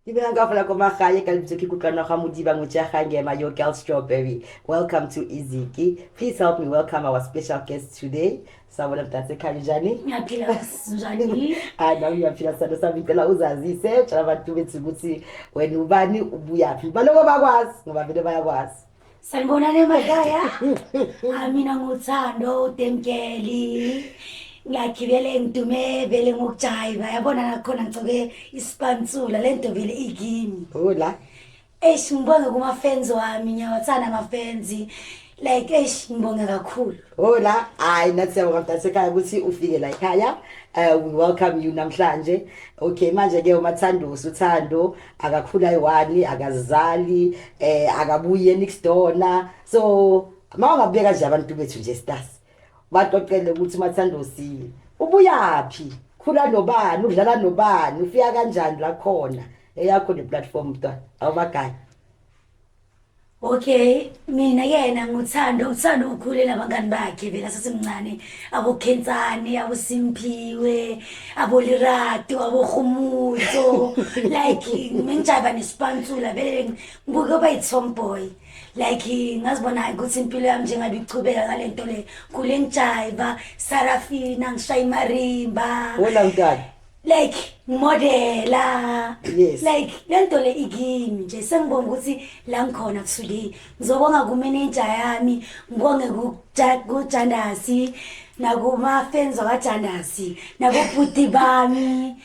Dumelang kaofela ko magae ka lebitso ke Kutlwano ga Modiba ngwetsi ya Gangema, your girl Strawberry. Welcome to Iziki. Please help me welcome our special guest today. Sawubona mntasekhaya, unjani? Ngiyaphila, njani? Hayi, nami ngiyaphila, sithando sami. Ngicela uzazise, tshela abantu bethu ukuthi wena ubani, ubuyaphi. Baloko bakwazi ngoba vele bayakwazi. Sanibonani emakhaya. Ah, mina nguThando uDemkeli. Ngiyagibele, ngidume vele ngokujayiva, yabona nakhona ngigcoke isipantsula, lento vele ikimi. Hola. Eish, ngibonge kuma-fans wami, ngiyawathanda ama-fans. Like, eish, ngibonge kakhulu. Hola, hayi, nathi siyabonga mntasekhaya ukuthi ufike la ekhaya. We welcome you namhlanje. Okay, manje ke uMathandosi, uThando akakhula ayi-one, akazali, akabuye next door na. So mawungabeka nje abantu bethu nje stars. Baxoxele ukuthi uMathandosi ubuyaphi? Khula nobani, udlala nobani, ufika kanjani la khona? Eyakho le platform, mntwana. Awubagaya. Okay, mina yena nguThando, uThando ukhule nabangani bakhe vele asasemncane, aboKhensani, aboSimphiwe, aboLirato, aboHumutso. Like mengijayiva nesipantsula vele ngibuke ba yi-tomboy. Like ngazibona ukuthi impilo yami njengabe ichubeka ngale nto le. Khule ngijayiva, Sarafina, ngishaya imarimba. Hola mntwana. Like ngimodela. Like lento le ikimi nje, sengibonga ukuthi la ngikhona today. Ngizobonga ku-manager yami, ngibonge kuJandasi nakuma-fans wakaJandasi nakobhuti bami.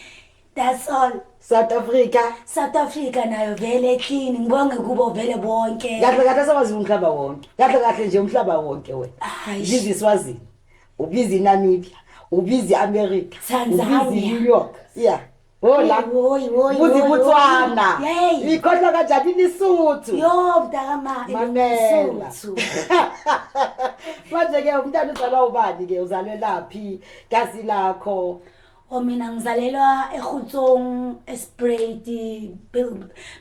That's all. South Africa. South Africa nayo vele clean, ngibonge kubo vele bonke. Kahle kahle sawazi umhlaba wonke. Kahle kahle nje umhlaba wonke wena. Hayi. Ubiza iSwazini, ubiza iNamibia, ubiza iAmerica, Tanzania. ubiza iNew York. Yeah. Hola. Woyi woyi. Ubiza Woyi, iBotswana. woyi. Yey. Ikhohlwa kanjani iLesotho? Yo mntakama. Mamela. Lesotho. Manje ke umntana uzalwa ubani ke, uzalelaphi? Kasi lakho. O, mina ngizalelwa eGhutsong, eSpruit.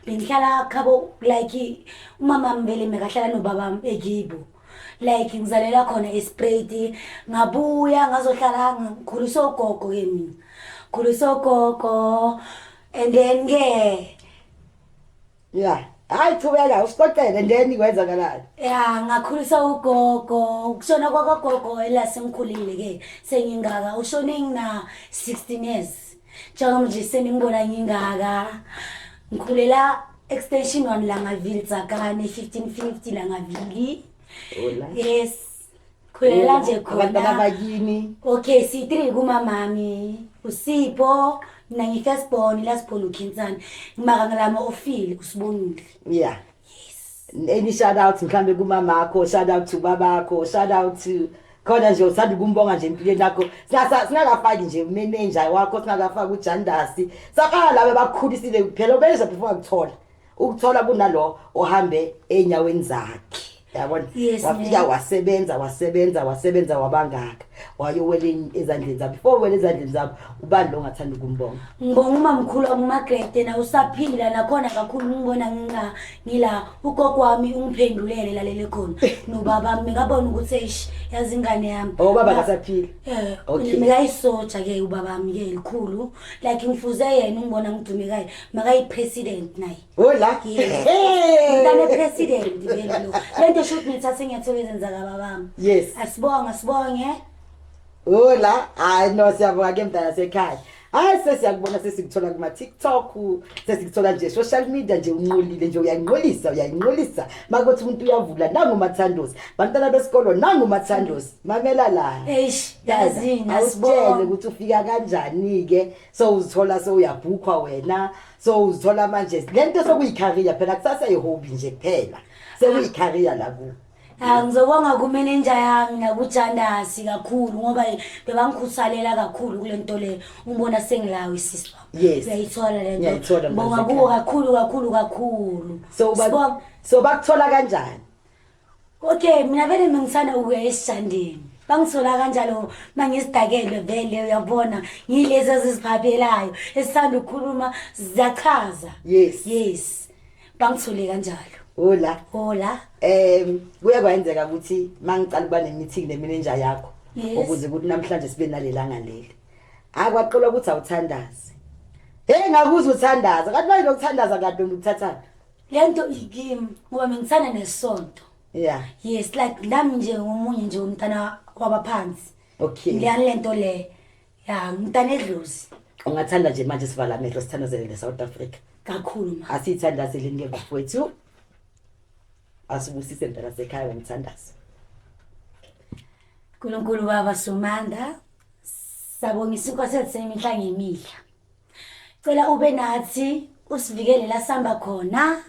Bengihlala khabo, like umama wami vele mekahlala nobaba ekibo. Like ngizalelwa khona eSpruit, ngabuya ngazohlala, ngikhuliswa ugogo ke mina. Khuliswa ugogo and then ke Yeah. Hayi, chubeka usixoxele and then kwenzakalani? Ya, ngakhulisa ugogo. Ukushona kwakagogo ela sengikhulile ke, sengingaka. Ushone ngina 16 years. Njengoba nje seningibona ngingaka. Ngikhulela extension 1 Langaville, Tsakane 1550 Langaville. Hola. Yes. Khulela nje Abantwana khona. bakini. Okay, si3 kumamami. uSipho, mina ngi-first born, last born uKhinsani. Ngimaka ngilama ofile usibongile. Yeah. Any shout out mhlambe kumamakho, shout out to babakho, shout out to khona nje uthanda ukumbonga nje empilweni yakho. Singakafaki nje umanager wakho, singakafaki uJandasi. Saqala laba bakukhulisile phela, ubeza before akuthola. Ukuthola kunalo ohambe enyaweni zakhe. Yabona? Yes, Wafika ma'am. wasebenza, wasebenza, wasebenza, wabangaka. Wayowela ezandleni zabo. Before wela ezandleni zabo, ubani lo ongathanda ukumbonga? Ngibonga umamkhulu wami uMargaret, yena usaphila nakhona kakhulu, ngibona nginga ngila ugogo wami ungiphendulele lalele khona nobaba mikabona ukuthi eish, yazi ingane yami. Oh, ubaba akasaphili. Eh. Okay. Mekayisoja ke ubaba wami ke elikhulu, like ngifuze yena, ungibona ngidume kayi makayi president naye. Hola. Yes. Hey. Mntana president vele lo. Lento shoot ngithathe inyathelo ezenza kababami. Asibonge, asibonge. Hola, hayi no, siyabonga ke mntana sekhaya. Hayi, sesiyakubona, sesikuthola kuma TikTok, sesikuthola nje social media nje, unqolile nje, uyayinqolisa, uyayinqolisa. Makuthi umuntu uyavula, nangu Mathandosi. Bantwana besikolo, nangu Mathandosi. Mamela la. Eish, yazini. Awusitshele Asibonge. ukuthi ufika kanjani ke, so uzithola sewuyabhukhwa wena, so uzithola manje lento sekuyi-career phela, kusasa i-hobby nje kuphela, sekuyi-career la ku. Ah, ngizobonga kumenenja yami nakuJandasi kakhulu ngoba bebangikhuthalela kakhulu kule nto le, ungibona sengilawo isisi wami. Uyayithola le nto. Ngiyayithola, Ngibonga mntasekhaya. kuwo kakhulu kakhulu kakhulu. So ba Sibonga. So bakuthola kanjani? Okay, mina vele bengithanda ukuya esijandeni. Bangithola kanjalo mangizidakelwe vele, uyabona, ngilezi eziziphaphelayo, esithanda ukukhuluma, ziyachaza. Yes. Bangithole kanjalo. Hola. Hola. Kuye kwenzeka ukuthi mangicala ukuba ne-meeting ne-manager yakho ukuze ukuthi namhlanje sibe nalelanga leli. Akwaqolwa ukuthi awuthandazi. Hey, ngakuzwa uthandaza. Kanti manje lokuthandaza kade ukuthathana. Le nto ikimi ngoba mina ngithanda nesonto. Yes, like nami nje ngomunye nje umntana wabaphansi. Ngiyani lento le. Ya, ngumntana edlozi. Ungathanda nje manje sivala amehlo sithandazele le South Africa. Kakhulu ma. Asithandazeleni ke bafowethu. Asibusise mntana sekhaya ngomthandazo. Nkulunkulu Baba Somandla, sabonga isinkwa sethu semihla ngemihla. Cela ube nathi usivikele la sihamba khona.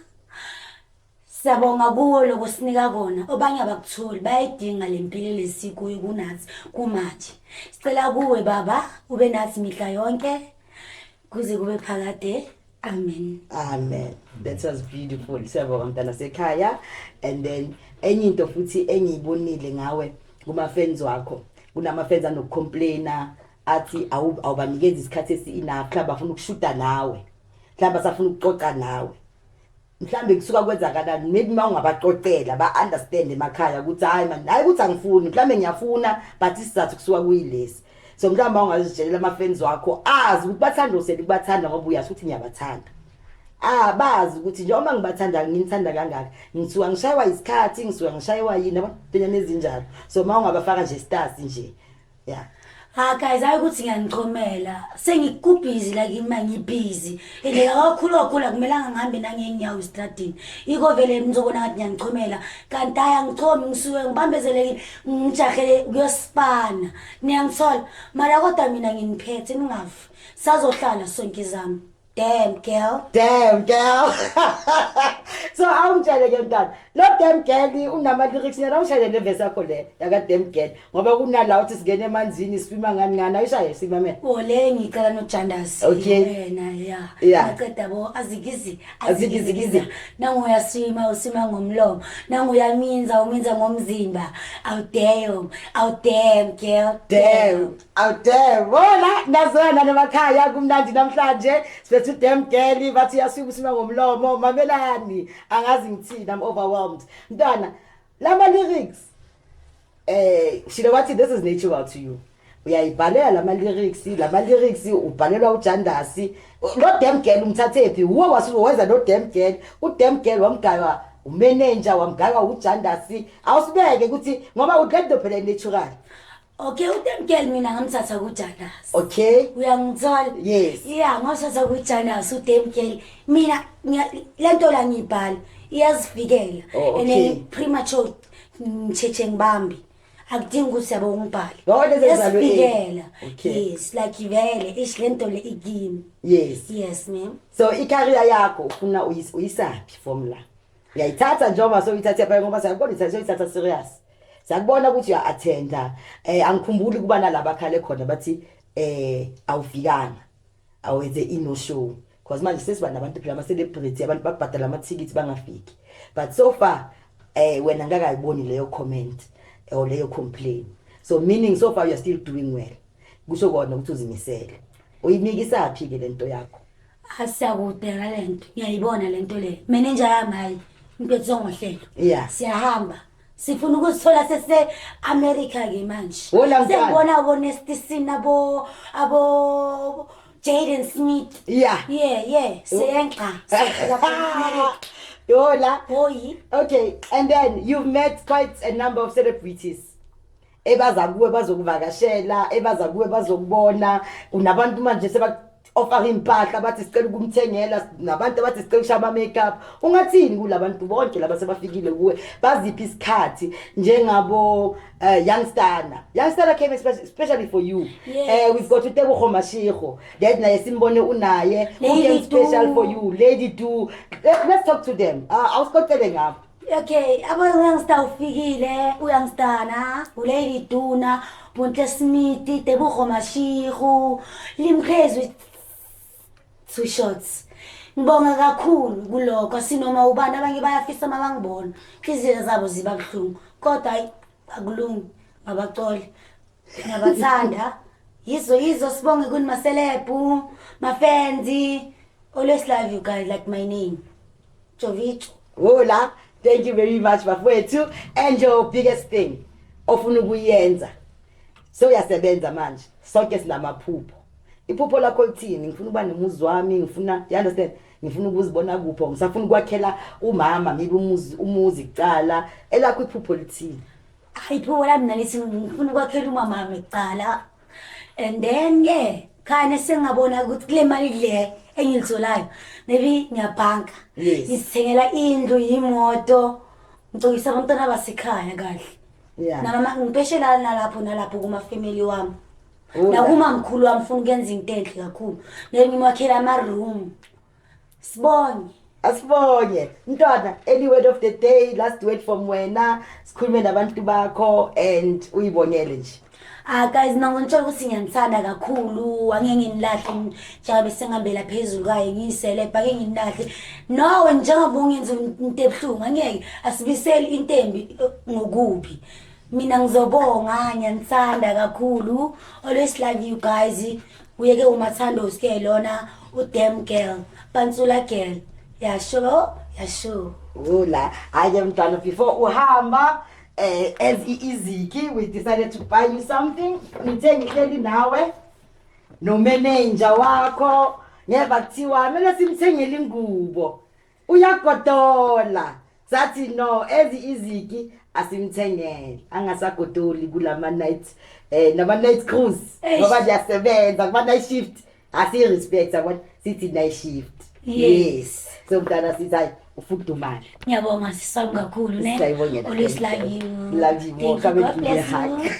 Siyabonga kuwo lokusinika kona. Obanye abakutholi bayayidinga le mpilo lesikuyo kunathi kumanje. Sicela kuwe Baba ube nathi mihla yonke kuze kube phakade. Amen. Amen. That was beautiful. Siyabonga mntana sekhaya. And then enye into futhi engiyibonile ngawe kuma fans wakho. Kunama fans anokucomplaina athi awubanikezi isikhathi esi enough, mhlawumbe bafuna ukushuta nawe. Mhlawumbe basafuna ukuxoxa nawe. Mhlambe kusuka kwenzakalani, maybe uma ungabacocela ba understand emakhaya ukuthi hayi man, hayi ukuthi angifuni, mhlambe ngiyafuna but isizathu kusuka kuyilesi. So mhlawumbe ungazitshelela ama fans wakho azi ukuthi bathanda usele kubathanda ngoba uyazi ukuthi ngiyabathanda. Ah, bazi ukuthi njengoba ngibathanda nginithanda kangaka, ngisuka ngishaywa isikhathi, ngisuka ngishaywa yini, yabo, intonyana ezinjalo. So uma ungabafaka nje stars nje. Yeah. Ha guys, hayi ukuthi ngiyanichomela. Sengikubhizi la kimi ngibhizi. And kakhulu kakhulu akumelanga ngihambe nangenyawo estradini. Iko vele ngizobona ngathi ngiyanichomela. Kanti hayi angichomi, ngisuke ngibambezelekile, ngijahele kuyosipana. Niyangithola. Mara kodwa mina nginiphethe ningafi. Sazohlala sonke izami. Damn girl. Damn girl. So awungitshele ke mntana. Lo damn girl unama lyrics nyana, awushayele le verse yakho le yaka damn girl ngoba kunala uthi singene emanzini sifima ngani ngani, ayishaye simamela. Oh, le ngicela no Jandas. Yena ya. Ngaqeda bo azikizi. Azikizikizi. Nangu uyaswima uswima ngomlomo. Nangu uyaminza uminza ngomzimba. Awu damn, awu damn girl. Damn. Awu damn. Bona nazona nemakhaya kumnandi namhlanje. Siphethe damn girl bathi uyaswima uswima ngomlomo. Mamelani, angazi ngithini, I'm overwhelmed. Mntwana, lama lyrics shilo wathi this is natural to you. Uyayibhalela lama lyrics, lama lyrics ubhalelwa uJandasi. Lo damn girl umthathephi? Uwe wasuwenza lo damn girl. U damn girl wamgaywa umanager, wamgaywa uJandasi. Awusibeke ukuthi ngoba uqedwe phela natural. Okay, udamn girl mina ngamthatha kuJanas. Okay. Uyangithola? Yes. Yeah, ngamthatha kuJanas udamn girl. Mina lento la ngiyibhala iyazifikela. Oh, And okay. then premature ngitsheche ngibambi. Akudingi ukuthi yabo ngibhale. Oh, lezi ezibhalwe. Iyazifikela. Okay. Yes, like vele ish lento le ikimi. Yes. Yes, ma'am. So i-career yakho ufuna uyisaphi from la? Uyayithatha njengoba soyithathe phela ngoba siyakubona ithatha soyithatha serious. Siyakubona ukuthi uya attenda. Angikhumbuli kuba nalaba khale khona bathi awufikanga. Awenze ino show. Because manje sesiba nabantu phela ama celebrity, abantu babhadala ama tickets bangafiki. But so far wena ngakayiboni leyo comment or leyo complaint. So meaning so far you are still doing well. Kusho kona ukuthi uzimisele. Uyinikisaphi ke lento yakho? Asiyakude ngalento. Ngiyayibona lento le. Manager yami hayi impethu ngohlelo. Siyahamba. Sifuna ukusithola sese America ke manje. Wola mntwana. Sengibona abo Nasty C nabo abo Jaden Smith. Yeah. Siyenqa. Yola. Boy. Okay, and then you've met quite a number of celebrities. Ebaza kuwe bazokuvakashela, ebaza kuwe bazokubona, unabantu manje seba offer impahla bathi sicela ukumthengela, nabantu abathi sicela ukushaya ama makeup. Ungathini kulabantu bonke laba sebafikile kuwe? Baziphi isikhathi njengabo Youngstana. Youngstana came especially for you. Yes. We've got uTebogo Mashego. That naye simbone unaye. Who Lady came special Du. for you? Lady Du. Let's talk to them. Awusixoxele ngabo. Okay, abo Youngster ufikile, uYoungstana, uLady Duna, Bontle Smith, Tebogo Mashego, Limkhezwe two shots. Ngibonga kakhulu kulokho asinoma ubani abanye bayafisa uma bangibona. Inhliziyo zabo ziba buhlungu kodwa hayi akulungi ngabacole. Ngiyabathanda. Yizo yizo sibonge kuni maselebhu, mafenzi. Always love you guys like my name. Jovicho. Hola, thank you very much bafowethu. And your biggest thing ofuna ukuyenza. So uyasebenza manje. Sonke sinamaphupho. Iphupho lakho lithini? Ngifuna ukuba nomuzi wami, ngifuna, you understand, ngifuna ukuzibona kupho, ngisafuna ukwakhela umama maybe umuzi kucala. Elakho iphupho lithini? Hayi, iphupho lami nalithi ngifuna ukwakhela umama wami kucala, and then ke khane sengabona ukuthi kule mali le engiyitholayo maybe ngiyabhanka, ngizithengela indlu, imoto, ngicokisa abantwana basekhaya kahle. Namama ngipeshelana nalapho nalapho kuma-family wami. Oh, Nakumamkhulu wami funa ukuyenza into enhle kakhulu, maybe ngimakhela ama-room, sibonge. Asibonge, mntwana. Any word of the day, last word from wena, sikhulume nabantu bakho and uyibongele nje. Ah guys, mina ngizonitshela ukuthi ngiyanithanda kakhulu, angeke nginilahle njengoba sengihambela phezulu kaye ngiyiselebha, ake nginilahle. Nawe njengoba ungenza into ebuhlungu, angeke asibiseli into embi ngokubi. Mina ngizobonga, ngiyanithanda kakhulu. Always love you guys. Uyeke uMathandos ke lona, udam girl, pantsula girl. Yasho, yasho. Ula, hayi mntwana, before uhamba, as i-Iziki, we decided to buy you something. Ngithe ngihleli nawe no-manager wakho, ngeva kuthiwa kumele simthengele ingubo, uyagodola. Sathi no, as i-Iziki asimthengele angasagodoli kulama night, nama night cruise. Eish. Ngoba ndiyasebenza kuma night shift, asi-respect yabona, sithi night shift. Yes. So mntana, sithi hayi, ufudumale. Ngiyabonga sisami kakhulu ne. Siyayibongela. Always love you. Love you more. Thank you. Come and God give me a bless hug. you.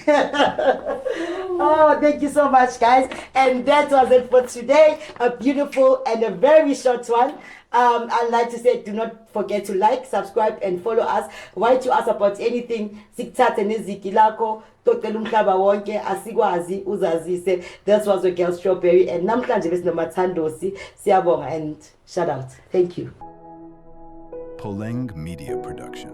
Oh, thank you so much, guys. And that was it for today. A beautiful and a very short one. I'd like to say, do not forget to like, subscribe, and follow us. Write to us about anything. Sikuthathe neziki lakho. Xoxela umhlaba wonke, asikwazi uzazise. This was your girl Strawberry, and namhlanje besinoMathandosi. Siyabonga and shout out. Thank you. Poleng Media Production.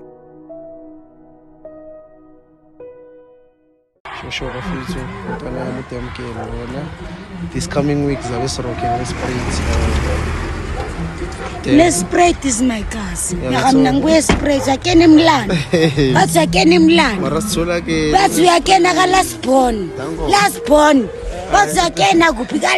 Shosho bafethu, umntwana wami udemkele lona. This coming week zabe siroke nge-Spruit. Nespruit is my cousin. Yeah, Mara mina ngibuye Spruit, akena emlando. Bathi akena emlando. Mara sithola ke Bathi uyakena ka last born. Danko. Last born. Bathi uyakena kuphi ka